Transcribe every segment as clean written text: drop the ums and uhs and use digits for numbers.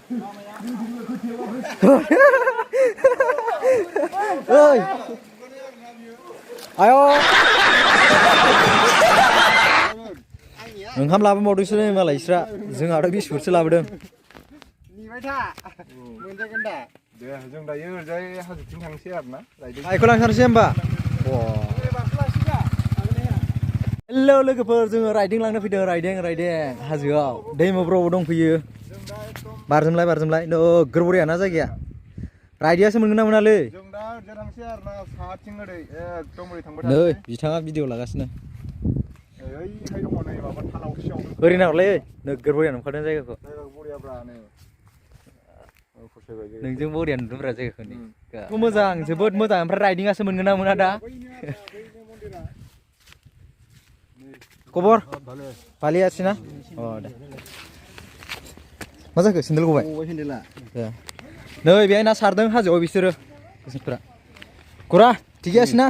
ơi ayo ओंखाम लाबोबावदोंसो मालाय इसरा जोंहाथ' बिस्कुटसो लाबोदों निबाय था मोनजागोन दा दे जों दायो ओरैजाय हाजोथिं थांसै आरोना बाइकखौ लांथारसै होमबा हेलौ लोगोफोर जोङो राइडिं लांनो फैदों राइडिं हाजोआव दैमाफ्रावबो दंफैयो बारजुमलाय नोगोर बरियाना जायगाया राइडिंआसो मोनगोन ना मोनालै जों दा ओरैजाय थांसै आरोना साहाथिं ओरै एकदम ओरै थांबाय नै बिथाङा भिडिअ लागासिनो ओरैहाय दङ नै माबा थालावथियाव ओरै नाहरलाय नोगोर बरिया नुखादों जायगाखौ बरियाब्रा नै नोंजों बरिया नुदोंब्रा जायगाखौ नै मोजां जोबोद मोजां ओमफ्राय राइडिंआसो मोनगोन ना मोना दा खबर भालि आछि ना अ दे मा जाखो सेन्देल गबाय नै बेहाय ना सारदों हाजोआव बिसोरो गोसोफ्रा गुरा थिगै आछि ना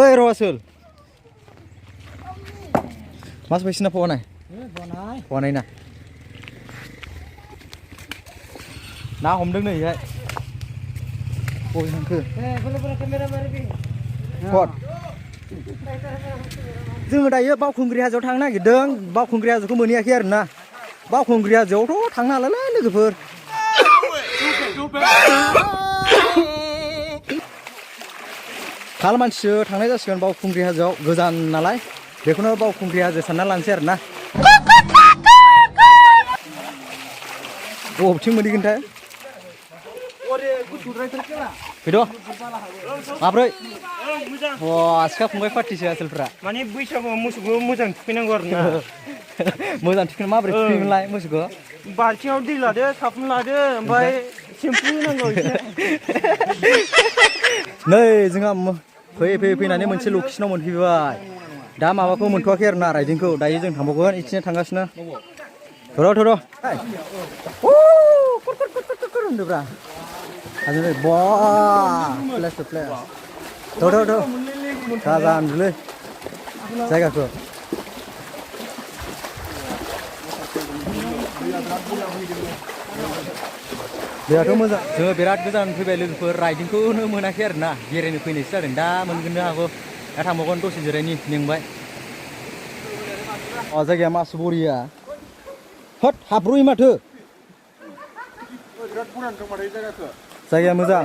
ओइ रवासुल मास बायसिना फवानाय ना ना हमदों नैहाय बबे थांखो जोङो दायो बावखुंग्रि हाजोआव थांनो नागिरदों बावखुंग्रि हाजोखौ मोनहैयाखै आरोना बावखुंग्रि हाजोआवथ' थांनो हालालै लोगोफोर खाल मानसिसो थांनाय जासिगोन बावखुंग्रि हाजोआव गोजान नालाय बेखौनो बावखुंग्रि हाजो सानना लानोसै आरोना बबेथिं मोनहैगोनथाय फैद' माब्रै सिखा फंबाय पार्टिसो आसोलफ्रा माने बैसागुआव मोसौखौ मोजां थुखैनांगौ आरो ना मोजां थुखैनो माबोरै थुखैगोनलाय मोसौखौ बाल्थिङाव दै लादो साफुन लादो ओमफ्राय सेम्पु होनांगौ नै जोंहा फैनानै मोनसे लकेसनाव मोनफैबाय दा माबाखौ मोनथ'वाखै आरोना राइडिंखौ दायो जों थांबावगोन इथिंनो थांगासिनो थर' होनदोब्रा हाजोनि थर' गाजा होनदोलै जायगाखौ दैयाथ' मोजां जोङो बिराद गोजान फैबाय लोगोफोर राइडिंखौनो मोनाखै आरोना बेरायनो फैनायसो जादों दा मोनगोननो हागौ दा थांबावगोन दसे जिरायनि मेंबाय जायगाया मासु बरिया हट हाब्रुयो माथो जायगाया मोजां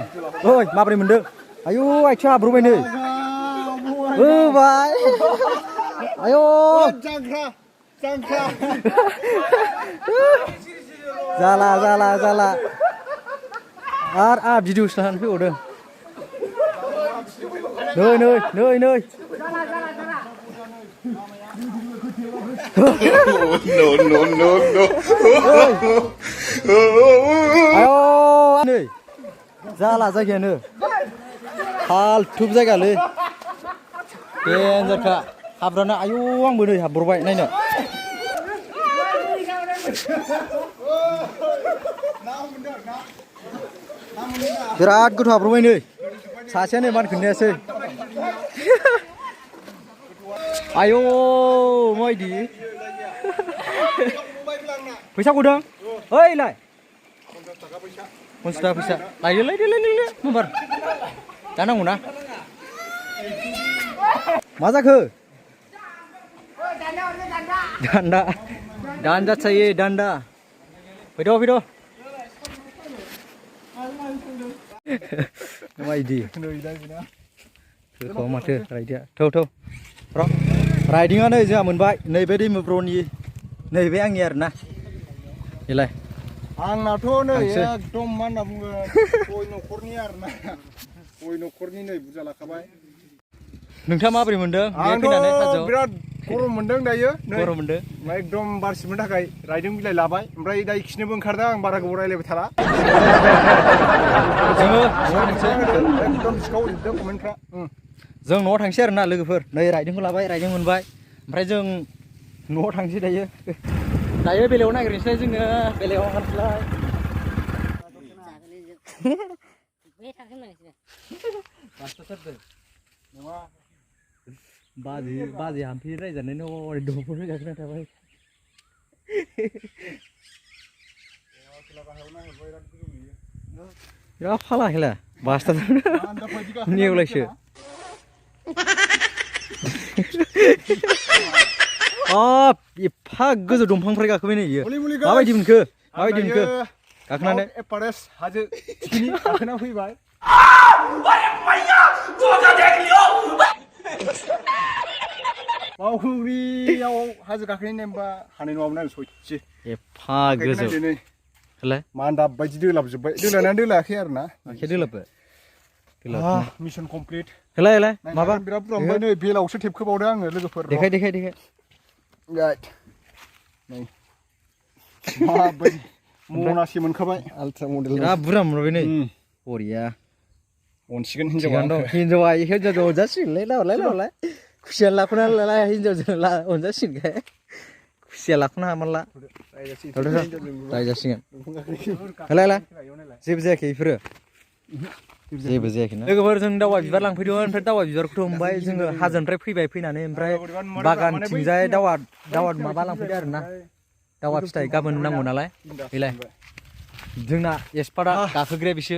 ओइ माबोरै मोनदों आयु आथिं हाब्रुबाय नै होबाय आयु जाला आरो भिडिअ'सो लानानै फैबावदों नै नै जाला जायगायानो फालथुब जायगालै देन्जारखा हाब्राना आयु आंबो नै हाब्रबाय नायनो बिराद गोथौ हाब्रबाय नै सासेयानो मान खोन्थायासै आयौ माबायदि फैसा गदों ओइ लाय 50 थाखा फैसा लायदो माबार जानांगौ ना मा जाखो दान्दा चायो दान्दा फैद' माबायदि गोथाव माथो राइडिंआ थौ राइडिंआ नै जोंहा मोनबाय नैबे दैमुब्र'नि नैबे आंनि आरोना बेलाय आंनाथ' नै एकदम मा होनना बुङो गय न'खरनि आरोना गय न'खरनि नै बुरजा लाखाबाय नोंथाङा माबोरै मोनदों आंथ' बिराद गरम मोनदों दायो गरम मोनदों एकदम बार सिबनो थाखाय राइदिं बिलाइ लाबाय ओमफ्राय दा खिनोबो ओंखारदों आं बारा गोबाव रायलायबाय थाला एकदम सिखावजोबदों कमेन्टफ्रा जों न'आव थांसै आरोना लोगोफोर नै राइदिंखौ लाबाय राइदिं मोनबाय ओमफ्राय जों न'आव थांसै दायो बेलेगाव नागिरनोसै जोङो बेलेगाव ओंखारनोसैलाय बाजै हाम्फि रायजानायनो हरै दंफांखौ गाखोना थाबाय बिराद फाला खेला बास्टार नेवलायसो एफा गोजौ दंफांनिफ्राय गाखोबाय नै इयो माबायदि मोनखो गाखोनानै एभारेस्ट हाजो थिखिनि गाखोना फैबाय बावखुंग्रियाव हाजो गाखोनाय नेमबा हानाय नङामोन आरो सयथि एफा गोजौ होलाय मान्दाब बायदि दोलाबजोब्बाय दोलाना दोलायाखै आरो ना आखाइ दोलाबो मिशन कमप्लिट होलाय माबा बिराद बुरजा मोनबाय नै बेलावसो टेपखोबावदों आङो लोगोफोर देखाय नै माबायदि मनासे मोनखाबाय आल्ट्रा मडेल बिराद बुरजा मोनबाय नै बरिया अनसिगोन हिनजावा अनजासिगोनलै लावलाय खुसिया लाख'ना लालाय हिनजावजों अनजासिगोन खुसिया लाख'नो हामाला रायजासिगोन होलाय जेबो जायाखै बेफोरो जेबो जायाखै ना लोगोफोर जों दावा बिबार लांफैदोंमोन ओमफ्राय दावा बिबारखौथ' मोनबाय जोङो हाजोनिफ्राय फैनानै ओमफ्राय बागानथिंजाय दावा माबा लांफैदों आरो ना दावा फिथाइ गाबोन नांगौ नालाय बेलाय जोंना एक्सपार्टआ गाखोग्राया बिसो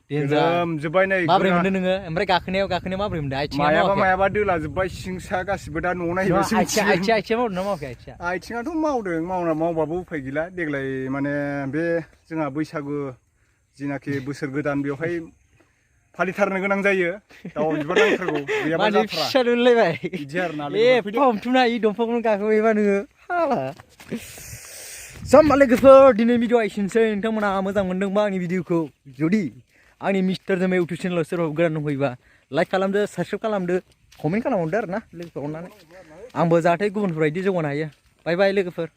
जोबबाय नै माब्रै मोनदों नोङो ओमफ्राय गाखोनायाव माब्रै मोनदों मायाबा दोला जोब्बाय सिंसा गासिबो दा न'आव नायबाय आथिङा मावदों ना मावाखै आथिङाथ' मावदों मावबाबो उफाय गैला देग्लाय माने बे जोंहा बैसागु जिनाखि बोसोर गोदान बेवहाय फालिथारनो गोनां जायो दावा बिबार नांथारगौ गैयाबा जाथारा फिसा नुलायबाय बिदि आरो ना हमथुना इ दंफांखौनो गाखोबायबा नोङो हाला जाम्बा लोगोफोर दिनै भिडिअ एसेनोसै नोंथांमोना मोजां मोनदोंबा आंनि भिडिअखौ जुदि आंनि मिस्टार जोमै इउटुब चेनेलाव सोरबा गोदान दंफैयोबा लाइक खालामदो साबस्क्राइब खालामदो कमेन्ट खालामहरदो आरो ना लोगोफोर अननानै आंबो जाहाथे गुबुनफोरबायदि जौगानो हायो बाय बाय लोगोफोर